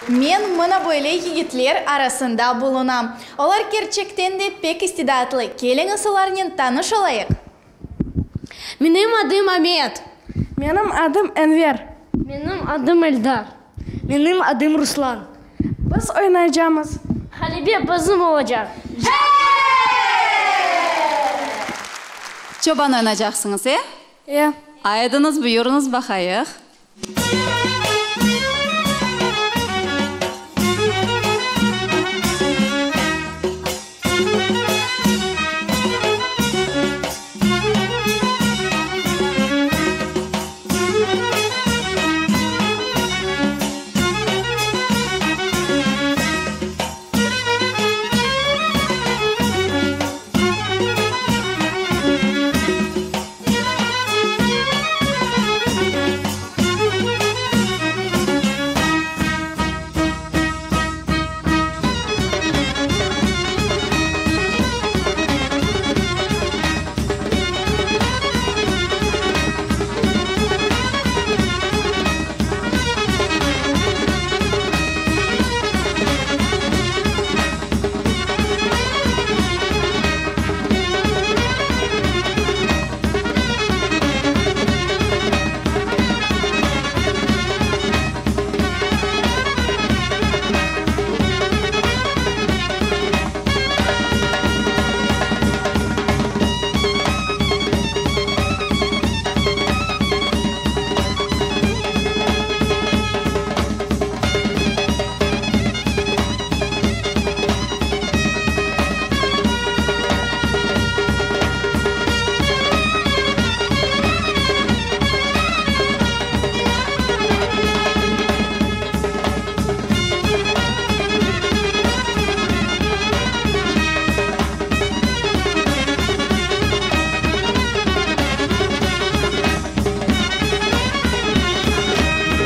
Men mına böyle yigitler arasında bulunam. Olar kerçekten de pek istidatlı. Keliñiz olarnen tanış olayıq. Menim adım Amet. Menim adım Enver. Menim adım Eldar. Menim adım Ruslan. Biz oynaycamız. Ğalebe bizim olacaq! Çoban oynaycaqsıñız, e? E. Aydıñız, buyurıñız, baqayıq.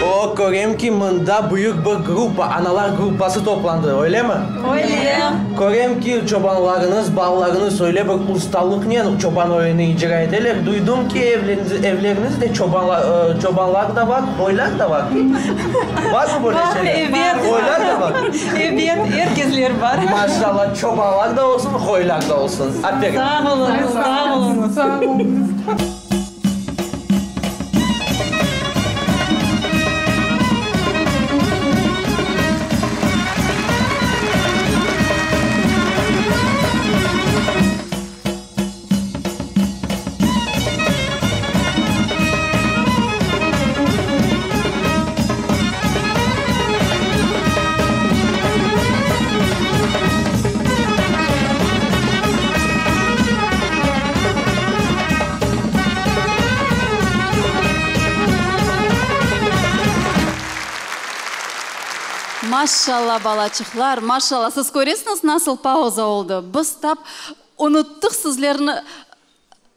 O, körem ki, mında büyük bir gruppa, analar gruppası toplandı, öylemi? Öyle. Körem ki, çobanlarıñız, balalarıñız öyle bir ustalıqnen çoban oyunı icra eteler. Duydum ki, evleriñizde çobanlar da bar, qoylar da bar. Barmı böyle şeyler? Bar, ebet. Qoylar da bar. Ebet, er kezler bar. Maşallah, çobanlar da olsun, qoylar da olsun. Aferin. Sağ oluñız, sağ oluñız. Sağ oluñız. Maşşalla, balaçıqlar, maşşalla! Siz köresiñiz, nasıl pauza oldı? Biz tap unuttıq sizlerni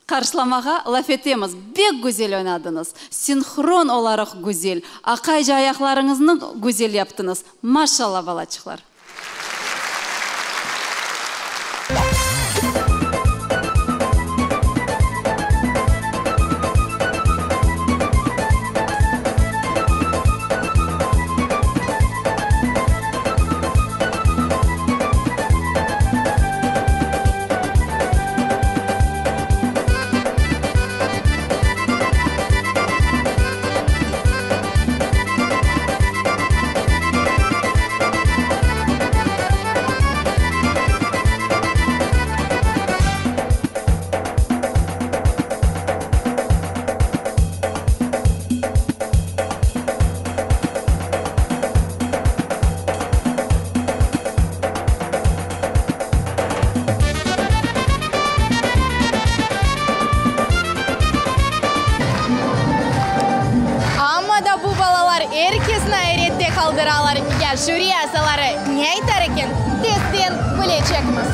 qarşılamağa, laf etemiz. Bek güzel oynadıñız, sinhron olaraq güzel, aqayca ayaqlarıñıznı güzel yaptıñız. Maşşalla, balaçıqlar! Amma da bu balalar er kesni ayrette qaldıralar. Ya jüri azaları ne aytar eken, tezden bilecekmiz.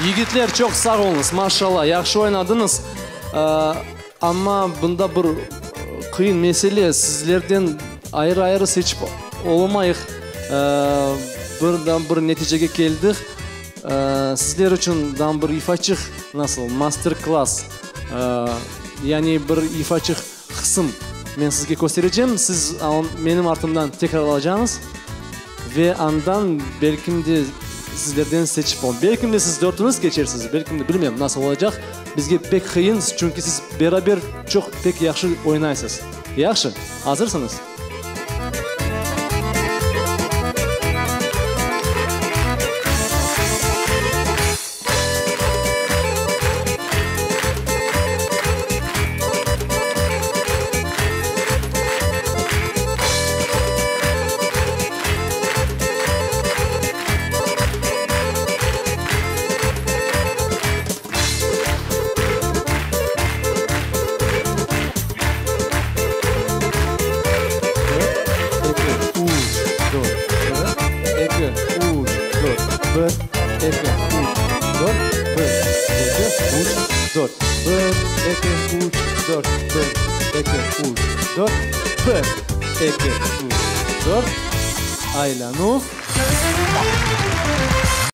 Yigitler, çoq sağ oluñız, maşallah, yahşı oynadıñız. Amma bunda bir qıyın mesele, sizlerden ayrı-ayrı seçip olamayıq, birden bir neticege keldik. Sizler içün dam bir ifaçıq, nasıl, master-klass, yani bir ifaçıq qısım men sizge kösterecem, siz menim artımdan tekrarlaycañız ve andan belkim de sizlerden seçip ol. Belkim de siz dörtüñiz keçersiz, belkim de, bilmem, nasıl olacaq, bizge pek qıyın, çünki siz beraber çoq pek yahşı oynaysız. Yahşı, azırsıñız? Bir, eki, üç, dört, bir, eki, üç, dört, bir, eki, üç, dört, bir, eki, üç, dört, bir, eki, üç, dört, bir, eki, üç, dört, bir, eki, üç, dört, aylanuv.